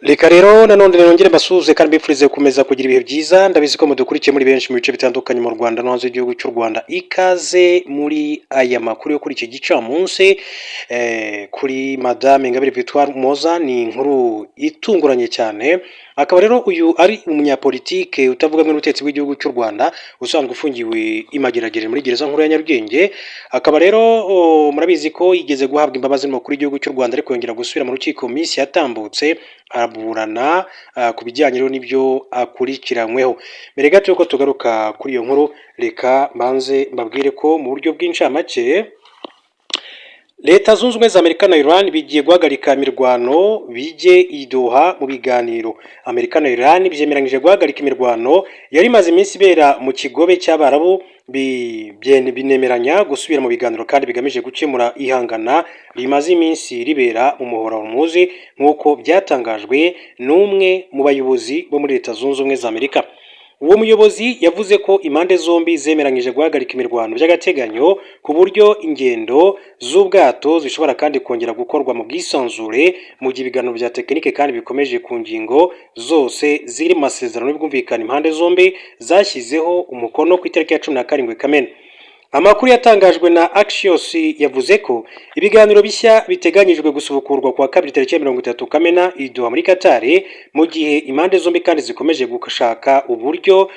Reka rero nanone nongere mbasuhuze kandi mbifurize gukomeza kugira ibihe byiza. Ndabizi ko mudukurikiye muri benshi mu bice bitandukanye mu Rwanda no hanze y'igihugu cy'u Rwanda. Ikaze muri aya makuru yo kuri iki gicamunsi. Kuri Madame Ingabire Victoire Umuhoza ni inkuru itunguranye cyane. Akaba rero uyu ari umunyapolitike utavuga rumwe n'ubutegetsi bw'igihugu cy'u Rwanda, usanzwe ufungiwe i Mageragere muri gereza nkuru ya Nyarugenge. Akaba rero murabizi ko yigeze guhabwa imbabazi n'umukuru w'igihugu cy'u Rwanda, ariko yongera gusubira mu rukiko mu minsi yatambutse, araburana ku bijyanye rero n'ibyo akurikiranyweho. Mbere gato yuko tugaruka kuri iyo nkuru, reka mbanze mbabwire ko mu buryo bw'incamake Leta Zunze Ubumwe za Amerika na Iran bigiye guhagarika imirwano, bijye i Doha mu biganiro. Amerika na Iran byemeranyije guhagarika imirwano yari imaze iminsi ibera mu kigobe cy'Abarabu, binemeranya gusubira mu biganiro kandi bigamije gukemura ihangana rimaze iminsi ribera mu muhora wa Hormuz, nk'uko byatangajwe n'umwe mu bayobozi bo muri Leta Zunze Ubumwe za Amerika. Uwo muyobozi yavuze ko impande zombi zemeranyije guhagarika imirwano by'agateganyo, ku buryo ingendo z'ubwato zishobora kandi kongera gukorwa mu bwisanzure, mu gihe ibiganiro bya tekinike kandi bikomeje ku ngingo zose ziri mu masezerano y'ubwumvikane impande zombi zashyizeho umukono ku itariki ya 17 Kamena. Amakuru yatangajwe na Axios yavuze ko ibiganiro bishya biteganyijwe gusubukurwa kuwa kabiri tariki ya 30 Kamena i Doha muri Qatar, mu gihe impande zombi kandi zikomeje gushaka uburyo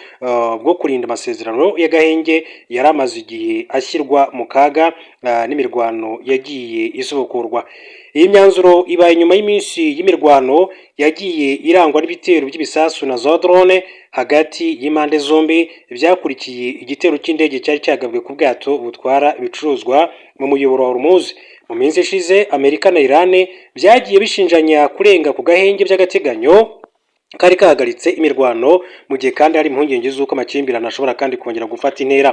bwo kurinda amasezerano y'agahenge yari amaze igihe ashyirwa mu kaga n'imirwano yagiye isubukurwa. Iyi myanzuro ibaye nyuma y'iminsi y'imirwano yagiye irangwa n'ibitero by'ibisasu na za drone hagati y'impande zombi, byakurikiye igitero cy'indege cyari cyagabwe ku bwato butwara ibicuruzwa mu muyoboro wa Hormuz. Mu minsi ishize, Amerika na Iran byagiye bishinjanya kurenga ku gahenge by'agateganyo kari kahagaritse imirwano, mu gihe kandi hari impungenge z'uko amakimbirane ashobora kandi kongera gufata intera.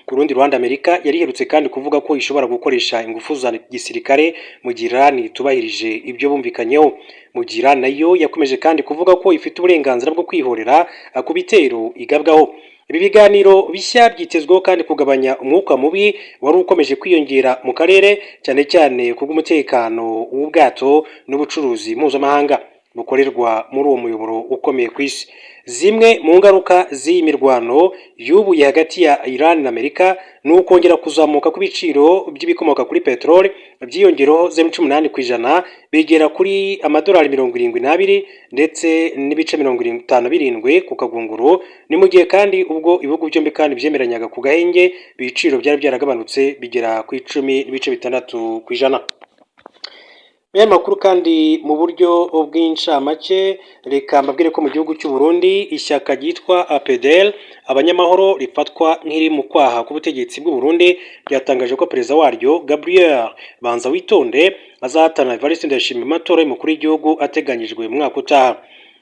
Ku rundi ruhande, Amerika yari iherutse kandi kuvuga ko ishobora gukoresha ingufu za gisirikare mu gihe Iran itubahirije ibyo bumvikanyeho, mu gihe Iran nayo yakomeje kandi kuvuga ko ifite uburenganzira bwo kwihorera ku bitero igabwaho. Ibi biganiro bishya byitezweho kandi kugabanya umwuka mubi wari ukomeje kwiyongera mu karere, cyane cyane ku bw'umutekano w'ubwato n'ubucuruzi mpuzamahanga bukorerwa muri uwo muyoboro ukomeye ku isi. Zimwe mu ngaruka z'iyi mirwano yubuye hagati ya Iran na Amerika ni ukongera kuzamuka kw'ibiciro by'ibikomoka kuri peteroli, byiyongereho 0.18%, bigera kuri amadolari 72 ndetse n'ibice 57 ku kagunguru. Ni mu gihe kandi ubwo ibihugu byombi kandi byemeranyaga ku gahenge, ibiciro byari byaragabanutse bigera ku 10.6%. Aya makuru kandi mu buryo bw'incamake, reka mbabwire ko mu gihugu cy'u Burundi ishyaka ryitwa APDL Abanyamahoro, rifatwa nk'iri mu kwaha k'ubutegetsi bw'u Burundi, ryatangaje ko perezida waryo Gabriel Banzawitonde azahatana Evariste Ndayishimiye mu matora y'umukuru w'igihugu ateganyijwe mu mwaka utaha.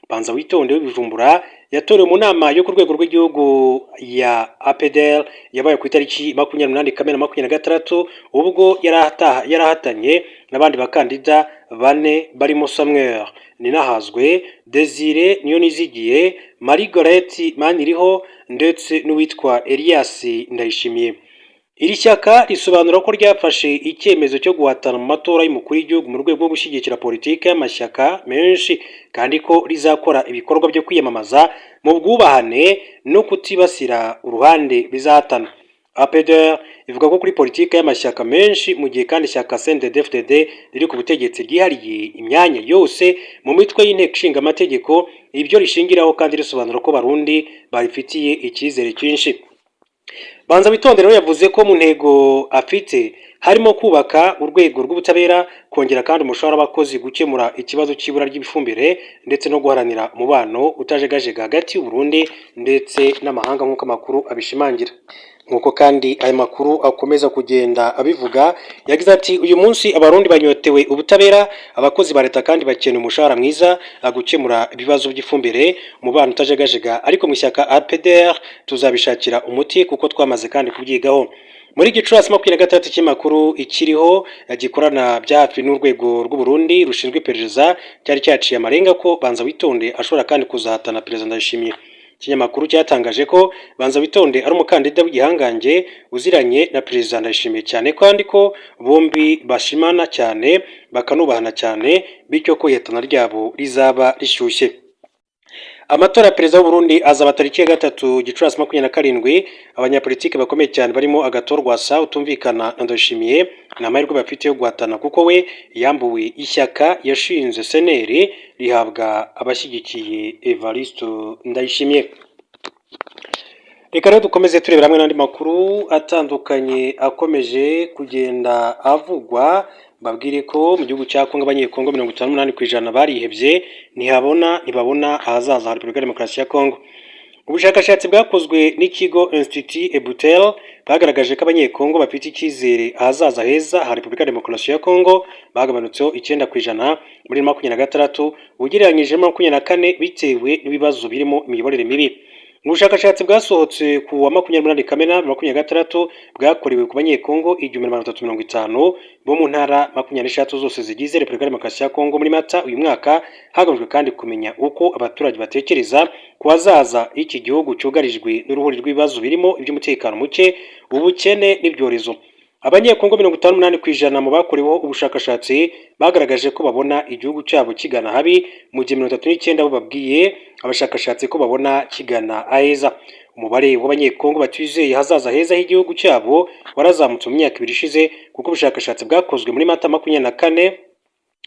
Banzawitonde w'i Bujumbura yatorewe mu nama yo ku rwego rw'igihugu ya APDL yabaye ku itariki 28 Kamena 26, ubwo yari ahatanye n'abandi bakandida bane barimo Samuel Ninahazwe, Desire Niyonizigiye, Marie Gorette Maniriho ndetse n'uwitwa Elias Ndayishimiye. Iri shyaka risobanura ko ryafashe icyemezo cyo guhatana mu matora y'umukuru w'igihugu mu rwego rwo gushyigikira politiki y'amashyaka menshi, kandi ko rizakora ibikorwa byo kwiyamamaza mu bwubahane no kutibasira uruhande bizahatana. APDR ivuga ko kuri politiki y'amashyaka menshi, mu gihe kandi ishyaka CNDD-FDD riri ku butegetsi ryihariye imyanya yose mu mitwe y'inteko ishinga amategeko, ibyo rishingiraho kandi risobanura ko Barundi barifitiye icyizere cyinshi. Banzawitonde rero yavuze ko mu ntego afite harimo kubaka urwego rw'ubutabera, kongera kandi umushahara w'abakozi, gukemura ikibazo cy'ibura ry'ifumbire ndetse no guharanira umubano utajegajega hagati y'u Burundi ndetse n'amahanga, nk'uko amakuru abishimangira. Nk'uko kandi aya makuru akomeza kugenda abivuga, yagize ati: "Uyu munsi Abarundi banyotewe ubutabera, abakozi ba leta kandi bakeneye umushahara mwiza, gukemura ibibazo by'ifumbire, umubano utajegajega, ariko mu ishyaka APDR tuzabishakira umuti kuko twamaze kandi kubyigaho." Muri Gicurasi 26, ikinyamakuru Ikiriho gikorana bya hafi n'urwego rw'u Burundi rushinzwe iperereza cyari cyaciye amarenga ko Banzawitonde ashobora kandi kuzahatana Perezida Ndayishimiye. Ikinyamakuru cyatangaje ko Banza Witonde ari umukandida w'igihangange uziranye na Perezida Ndayishimiye cyane, kandi ko bombi bashimana cyane, bakanubahana cyane, bityo ko ihatana ryabo rizaba rishyushye. Amatora ya perezida w'u Burundi azaba tariki ya 3 Gicurasi 27. Abanyapolitiki bakomeye cyane barimo Agathon Rwasa utumvikana na Ndayishimiye ni amahirwe bafite yo guhatana, kuko we yambuwe ishyaka yashinze CNL rihabwa abashyigikiye Evariste Ndayishimiye. Reka rero dukomeze turebera hamwe n'andi makuru atandukanye akomeje kugenda avugwa. Mbabwire ko mu gihugu cya Kongo Abanyekongo 58% barihebye, ntibabona ahazaza ha Repubulika ya Demokarasi ya Kongo. Ubushakashatsi bwakozwe n'ikigo Institut Ebutel bwagaragaje ko Abanyekongo bafite icyizere ahazaza heza ha Repubulika ya Demokarasi ya Kongo bagabanutseho 9% muri 26 ugereranyije na 24, bitewe n'ibibazo birimo imiyoborere mibi. Mu bushakashatsi bwasohotse ku wa 28 Kamena 26, bwakorewe ku Banyekongo 1350 bo mu ntara 23 zose zigize Repubulika ya Demokarasi ya Kongo muri Mata uyu mwaka, hagamijwe kandi kumenya uko abaturage batekereza ku hazaza h'iki gihugu cyugarijwe n'uruhuri rw'ibibazo birimo iby'umutekano muke, ubukene n'ibyorezo. Abanyekongo 58% mu bakoreweho ubushakashatsi bagaragaje ko babona igihugu cyabo kigana habi, mu gihe 39 bo babwiye abashakashatsi ko babona kigana aheza. Umubare w'Abanyekongo batizeye ahazaza heza h'igihugu cyabo warazamutse mu myaka 2 ishize, kuko ubushakashatsi bwakozwe muri Mata 24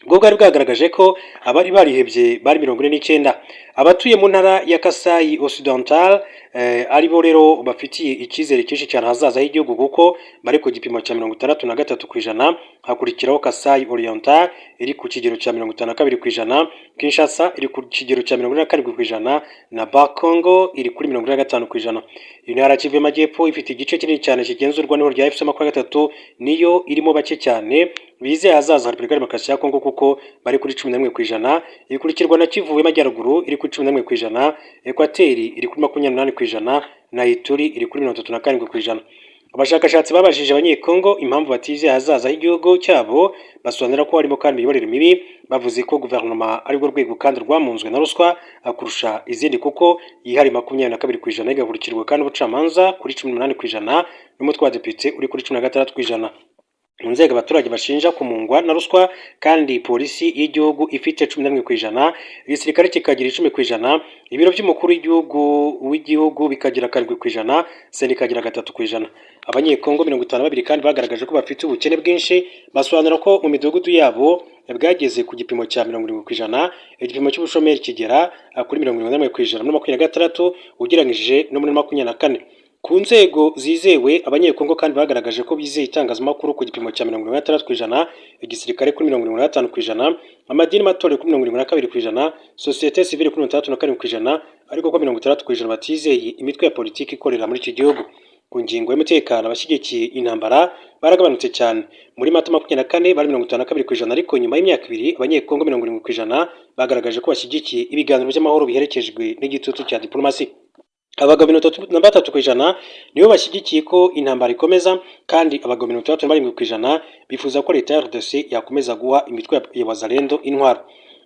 bwo bwari bwagaragaje ko abari barihebye bari 49. Abatuye mu ntara ya Kasayi Occidental aribo rero bafitiye icyizere cyinshi cyane ahazaza h'igihugu, kuko bari ku gipimo cya 63%. Hakurikiraho Kasayi Oriental iri ku kigero cya 52%, Kinshasa iri ku kigero cya 47% na Bakongo iri kuri 45%. Iyi ntara Kivu y'Amajyepfo ifite igice kinini cyane kigenzurwa n'ihuriro rya AFC 23 niyo irimo bake cyane bizeye ahazaza ha Repubulika ya Demokarasi ya Kongo, kuko bari kuri 11%. Ikurikirwa na Kivu y'Amajyaruguru iri kuri 11%, Equateur iri kuri 28% na Ituri iri kuri 37%. Abashakashatsi babajije Abanyekongo impamvu batizeye ahazaza h'igihugu cyabo, basobanura ko harimo kandi imiyoborere mibi. Bavuze ko guverinoma arirwo rwego kandi rwamunzwe na ruswa kurusha izindi, kuko yihariye 22%, igakurikirwa kandi ubucamanza kuri 18% n'umutwe wa depite uri kuri 16%. Mu nzego abaturage bashinja kumungwa na ruswa kandi polisi y'igihugu ifite 11%, igisirikare kikagira 10%, ibiro by'umukuru w'igihugu bikagira 7%, sena ikagira 3%. Abanyekongo 52 kandi bagaragaje ko bafite ubukene bwinshi, basobanura ko mu midugudu yabo bwageze ku gipimo cya 70%. Igipimo cy'ubushomeri kigera kuri 71% muri 26 ugereranyije no muri 24. Ku nzego zizewe, Abanyekongo kandi bagaragaje ko bizeye itangazamakuru ku gipimo cya 76%, igisirikare kuri 75%, amadini matorero kuri 72%, sosiyete sivile kuri 67%, ariko ko 60% batizeye imitwe ya politiki ikorera muri iki gihugu. Ku ngingo y'umutekano, abashyigikiye intambara baragabanutse cyane. Muri Mata 24 bari 52%, ariko nyuma y'imyaka 2 Abanyekongo 70% bagaragaje ko bashyigikiye ibiganiro by'amahoro biherekejwe n'igitutu cya diplomasi. Abagabo 33% nibo bashyigikiye ko intambara ikomeza, kandi abagabo 67% bifuza ko leta ya RDC yakomeza guha imitwe ya Wazalendo intwaro.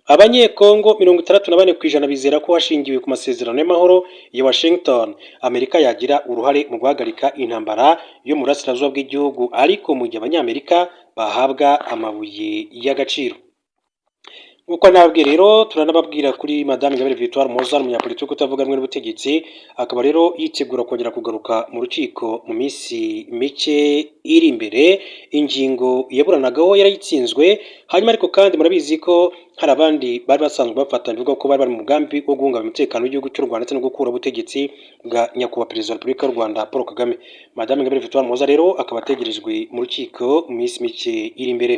Abanyekongo 64% bizera ko hashingiwe ku masezerano y'amahoro ya Washington, Amerika yagira uruhare mu guhagarika intambara yo mu burasirazuba bw'igihugu, ariko mu gihe Abanyamerika bahabwa amabuye y'agaciro. Nk'uko nababwiye rero, turanababwira kuri Madame Ingabire Victoire Umuhoza, umunyapolitiki utavuga rumwe n'ubutegetsi, akaba rero yitegura kongera kugaruka mu rukiko mu minsi mike iri imbere. Ingingo yaburanagaho yarayitsinzwe. Hanyuma ariko kandi murabizi ko hari abandi bari basanzwe bafatanya, bivuga ko bari bari mu mugambi wo guhungabanya umutekano w'igihugu cy'u Rwanda ndetse no gukura ubutegetsi bwa nyakubahwa Perezida wa Repubulika y'u Rwanda Paul Kagame. Madame Ingabire Victoire Umuhoza rero akaba ategerejwe mu rukiko mu minsi mike iri imbere.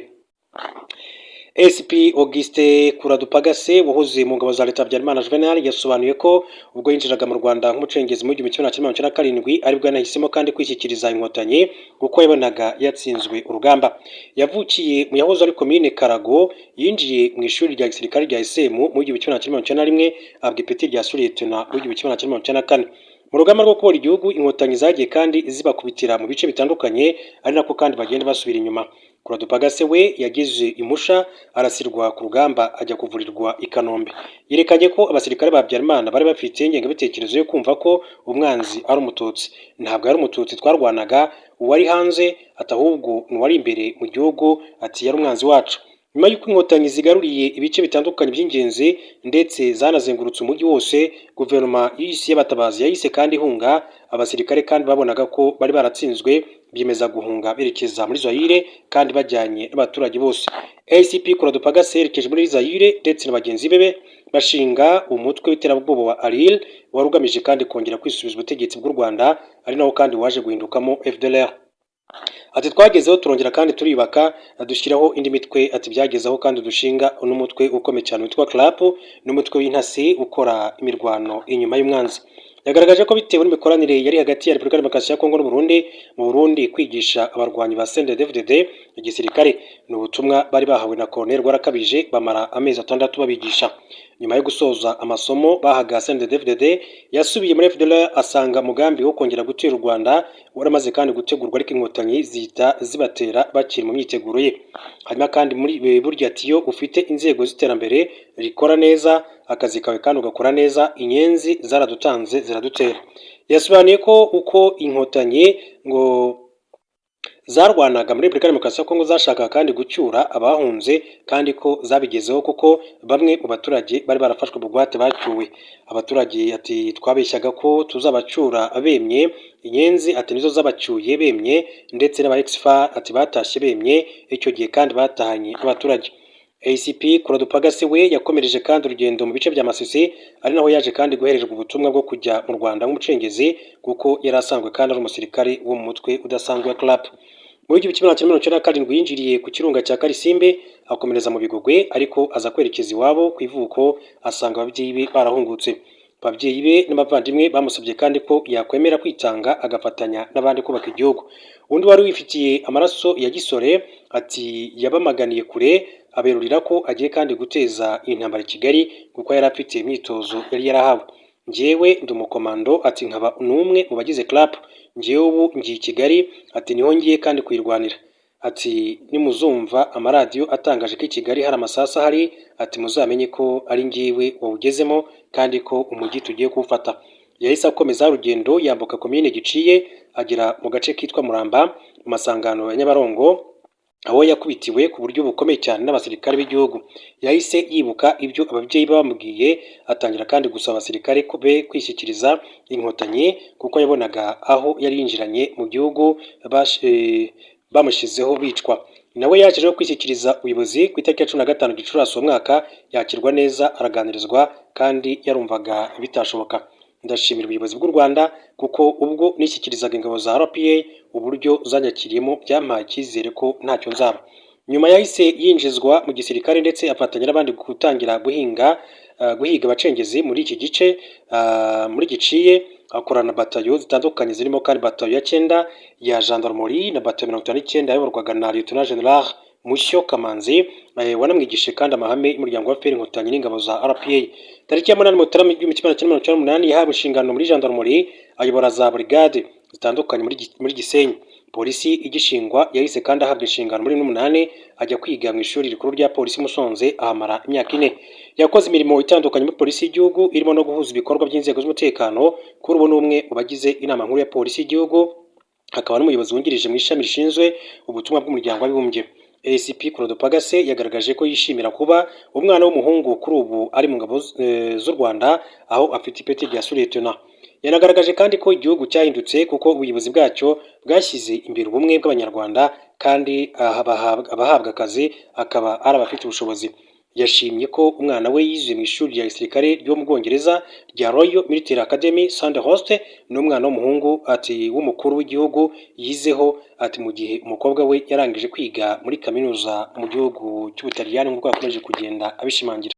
SP Auguste Kuradupagase wahoze mu ngabo za leta Habyarimana Juvenal yasobanuye ko ubwo yinjiraga mu Rwanda nk'umucengezi mu 1997 aribwo yanahisemo kandi kwishyikiriza Inkotanyi, kuko yabonaga yatsinzwe urugamba. Yavukiye mu yahoze ari komine Karago. Yinjiye mu ishuri rya gisirikare rya ESM mu 1991, ahabwa ipeti rya sous-lieutenant mu 1994. Mu rugamba rwo kubohora igihugu, Inkotanyi zagiye kandi zibakubitira mu bice bitandukanye, ari nako kandi bagenda basubira inyuma. Claude we yageze i Musha, arasirwa ku rugamba, ajya kuvurirwa i Kanombe. Yerekanye ko abasirikare ba Habyarimana bari bafite ingengabitekerezo yo kumva ko umwanzi ari Umututsi. Ntabwo ari Umututsi twarwanaga uwari hanze, ati ahubwo ni uwari imbere mu gihugu, ati yari umwanzi wacu. Nyuma y'uko Inkotanyi zigaruriye ibice bitandukanye by'ingenzi ndetse zanazengurutse umujyi wose, guverinoma y'isi y'abatabazi yahise kandi ihunga. Abasirikare kandi babonaga ko bari baratsinzwe, biyemeza guhunga berekeza muri Zaire kandi bajyanye n'abaturage bose. ACP Claude yerekeje muri Zaire ndetse na bagenzi be bashinga umutwe w'iterabwoba wa ALIR, wari ugamije kandi kongera kwisubiza ubutegetsi bw'u Rwanda, ari nawo kandi waje guhindukamo FDLR. Ati twagezeho turongera kandi turiyubaka, dushyiraho indi mitwe. Ati byagezeho kandi dushinga n'umutwe ukomeye cyane witwa CRAP, n'umutwe w'intasi ukora imirwano inyuma y'umwanzi. Yagaragaje ko bitewe n'imikoranire yari hagati ya Repubulika Demokarasi ya Kongo n'u Burundi, mu Burundi kwigisha abarwanyi ba CNDD-FDD igisirikare ni ubutumwa bari bahawe na Colonel Rwarakabije, bamara amezi 6 babigisha. Nyuma yo gusoza amasomo bahaga CNDD-FDD, yasubiye muri FDLR, asanga umugambi wo kongera gutera u Rwanda waramaze kandi gutegurwa, ariko Inkotanyi zihita zibatera bakiri mu myiteguro ye. Hanyuma kandi muri burya ati iyo ufite inzego z'iterambere rikora neza akazi kawe kandi ugakora neza, inyenzi zaradutanze ziradutera. Yasobanuye ko uko Inkotanyi ngo zarwanaga muri Repubulika Demokarasi ya Kongo, zashakaga kandi gucyura abahunze, kandi ko zabigezeho, kuko bamwe mu baturage bari barafashwe bugwate bacyuwe. Abaturage ati twabeshyaga ko tuzabacyura bemye, inyenzi ati nizo zabacyuye bemye, ndetse n'aba ex-FAR ati batashye bemye. Icyo gihe kandi batahanye abaturage. ACP Claude Pagasi we yakomereje kandi urugendo mu bice bya Masisi, ari naho yaje kandi guhererwa ubutumwa bwo kujya mu Rwanda nk'umucengezi, kuko yari asanzwe kandi ari umusirikare wo mu mutwe udasanzwe wa CRAP. Mu 1997 yinjiriye ku kirunga cya Karisimbi, akomereza mu Bigogwe, ariko aza kwerekeza iwabo ku ivuko, asanga ababyeyi be barahungutse. Ababyeyi be n'abavandimwe bamusabye kandi ko yakwemera kwitanga agafatanya n'abandi kubaka igihugu. Undi wari wifitiye amaraso ya gisore ati yabamaganiye kure, aberurira ko agiye kandi guteza intambara i Kigali, kuko yari afite imyitozo yari yarahawe. Njyewe ndi umukomando, ati nkaba n'umwe mu bagize CRAP. Njyewe ubu ngiye i Kigali, ati niho ngiye kandi kuyirwanira. Ati nimuzumva amaradiyo atangaje ko i Kigali hari amasasu ahari, ati muzamenye ko ari njyewe wawugezemo kandi ko umujyi tugiye kuwufata. Yahise akomeza urugendo, yambuka komine Giciye, agera mu gace kitwa Muramba mu masangano ya Nyabarongo, aho yakubitiwe ku buryo bukomeye cyane n'abasirikare b'igihugu. Yahise yibuka ibyo ababyeyi be bamubwiye, atangira kandi gusaba abasirikare be kwishyikiriza Inkotanyi, kuko yabonaga aho yari yinjiranye mu gihugu bamushyizeho bicwa. Nawe yaje rero kwishyikiriza ubuyobozi ku itariki ya 15 Gicurasi uwo mwaka, yakirwa neza, araganirizwa, kandi yarumvaga bitashoboka. Ndashimira ubuyobozi bw'u Rwanda, kuko ubwo nishyikirizaga ingabo za RPA, uburyo zanyakiriyemo byampaye icyizere ko ntacyo nzaba. Nyuma yahise yinjizwa mu gisirikare, ndetse afatanya n'abandi gutangira guhiga abacengezi muri iki gice, muri Giciye, akorana batayo zitandukanye zirimo kandi batayo ya 9 ya gendarmerie na batayo 59 yayoborwaga na Lieutenant General Mushyo Kamanzi, wanamwigishije kandi amahame y'umuryango wa FPR Inkotanyi n'ingabo za RPA. Tariki ya 8 Mutarama 1998 yahawe inshingano muri gendarmerie, ayobora za brigade zitandukanye muri Gisenyi. Polisi igishingwa yahise kandi ahabwa inshingano muri 2008, ajya kwiga mu ishuri rikuru rya polisi Musanze, ahamara imyaka 4. Yakoze imirimo itandukanye muri polisi y'igihugu, irimo no guhuza ibikorwa by'inzego z'umutekano. Kuri ubu ni umwe mu bagize inama nkuru ya polisi y'igihugu, akaba n'umuyobozi wungirije mu ishami rishinzwe ubutumwa bw'Umuryango w'Abibumbye. ACP Claude Pagase yagaragaje ko yishimira kuba umwana w'umuhungu kuri ubu ari mu ngabo z'u Rwanda, aho afite ipeti rya sous-lieutenant. Yanagaragaje kandi ko igihugu cyahindutse, kuko ubuyobozi bwacyo bwashyize imbere ubumwe bw'Abanyarwanda, kandi abahabwa akazi akaba ari abafite ubushobozi. Yashimye ko umwana we yize mu ishuri rya gisirikare ryo mu Bwongereza rya Royal Military Academy Sandhurst, n'umwana w'umuhungu ati w'umukuru w'igihugu yizeho, ati mu gihe umukobwa we yarangije kwiga muri kaminuza mu gihugu cy'Ubutaliyani, nk'uko yakomeje kugenda abishimangira.